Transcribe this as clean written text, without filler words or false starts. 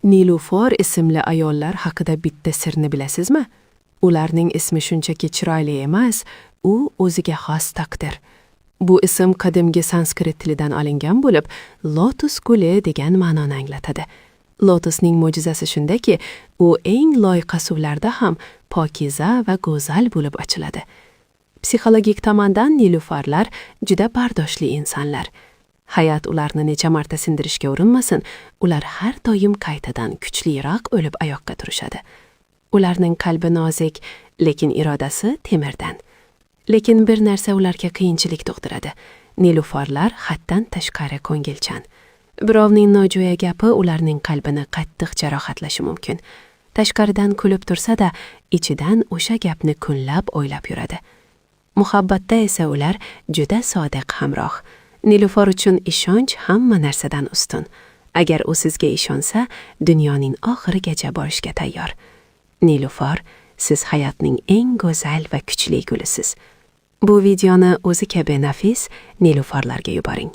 Nilufor ismli ayollar haqida bitta sirni bilasizmi? Ularning ismi shunchaki chiroyli emas, u o'ziga xos taqdir. Bu ism qadimgi sanskrit tilidan olingan bo'lib, lotus guli degan ma'noni anglatadi. Lotusning mo'jizasi shundaki, u eng loyqa suvlarda ham pokiza va go'zal bo'lib ochiladi. Psixologik tomondan nilufarlar juda bardoshli insonlar. Hayot ularni necha marta sindirishga urinmasin, ular har doim qaytadan kuchliroq bo'lib oyoqqa turishadi. Ularning qalbi nozik, lekin irodasi temirdan. Lekin bir narsa ularga qiyinchilik tug'diradi. Nilufarlar haddan tashqari ko'ngilchan. Birovning nojo'ya gapi ularning qalbini qattiq jarohatlashi mumkin. Tashqaridan kulib tursa-da, ichidan o'sha gapni kunlab o'ylab yuradi. Muhabbatda esa ular juda sodiq hamroh. Nilufor uchun ishonch hamma narsadan ustun. Agar u sizga ishonsa, dunyoning oxirigacha borishga tayyor. Nilufor, siz hayotning eng go'zal va kuchli gulisiz. Bu videoni o'zi kabi nafis nilufarlarga yuboring.